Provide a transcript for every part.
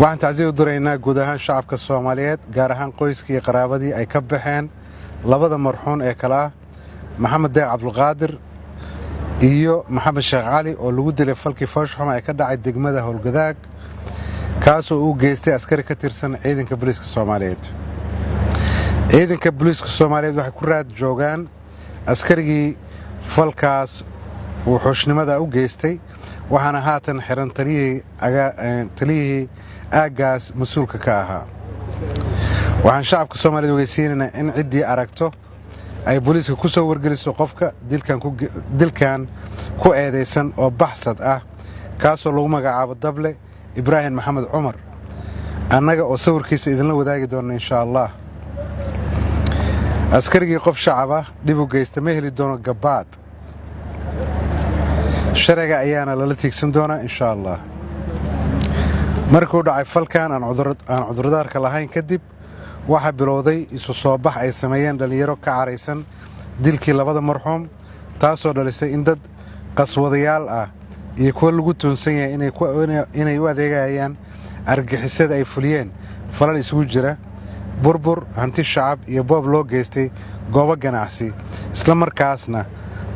Waxaan tacsiya u diraynaa guud ahaan shacabka Soomaaliyeed, gaar ahaan qoyskii qaraabadii ay ka baxeen labada marxuun ee kale ah Maxamed Deeq Cabdulqaadir iyo Maxamed Sheekh Cali, oo lagu dilay falkii foosxuma ee ka dhacay degmada Howlgadaag, kaasoo uu geystay askari ka tirsan ciidanka booliiska Soomaaliyeed. Ciidanka booliiska Soomaaliyeed waxay ku raad joogaan askarigii falkaas uu xushnimada u geystay, waxaana haatan xiran taliyihii aaggaas mas-uulka ka ahaa. Waxaan shacabka Soomaaliyed ogeysiinaynaa in ciddii aragto ay booliiska ku soo wargeliso qofka dilkan ku eedaysan oo baxsad ah, kaasoo lagu magacaabo Dable Ibraahim Maxamed Cumar, annaga oo sawirkiisa idinla wadaagi doona, insha Allah. Askarigii qof shacab ah dhib u geysta ma heli doono gabaad, sharciga ayaana lala tiigsan doonaa, insha Allah. Markuu dhacay falkan aan cudurdaarka lahayn kadib, waxaa bilowday isu soo bax ay sameeyeen dhallinyaro ka caraysan dilkii labada marxuum, taasoo dhalisay in dad qaswadayaal ah iyo kuwa lagu tuunsan yahay inay u adeegayaan argagixisada ay fuliyeen falal isugu jira burbur hanti shacab iyo boob loo geystay goobo ganacsi, isla markaasna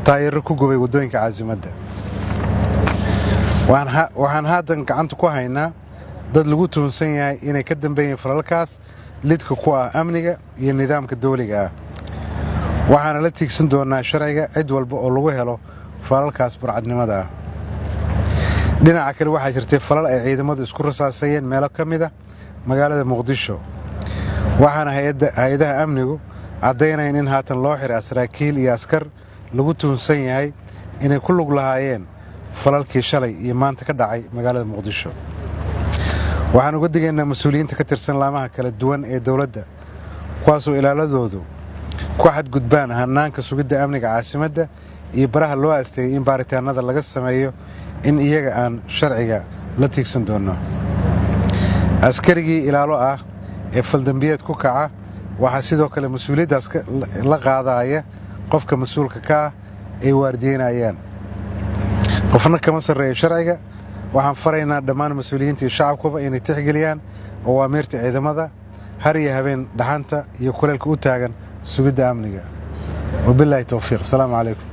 taayiro ku gubay waddooyinka caasimadda. Waxaan haatan gacanta ku haynaa dad lagu tuhunsan yahay inay ka dambeeyeen falalkaas lidka ku ah amniga iyo nidaamka dawliga ah, waxaana la tiigsan doonaa sharciga cid walba oo lagu helo falalkaas burcadnimada ah. Dhinaca kale, waxaa jirtay falal ay ciidamadu isku rasaasayeen meelo ka mid ah magaalada Muqdisho, waxaana hay-adaha amnigu caddaynayeen in haatan loo xiray saraakiil iyo askar lagu tuhunsan yahay inay ku lug lahaayeen falalkii shalay iyo maanta ka dhacay magaalada Muqdisho. Waxaan uga digaynaa mas-uuliyiinta ka tirsan laamaha kala duwan ee dowladda, kuwaasoo ilaaladoodu ku xadgudbaan hannaanka sugidda amniga caasimadda iyo baraha loo asteeyey in baaritaanada laga sameeyo, in iyaga aan sharciga la tiigsan doonno. Askarigii ilaalo ah ee faldambiyeed ku kaca waxaa sidoo kale mas-uuliyaddaas la qaadaya qofka mas-uulka ka ah ay waardiyeynayaan. Qofna kama sarreeyo sharciga. Waxaan faraynaa dhammaan mas-uuliyiinta iyo shacabkuba inay tixgeliyaan awaamiirta ciidamada har iyo habeen dhaxanta iyo kuleelka u taagan sugidda amniga. Wabilaahi towfiiq. Asalaamu calaykum.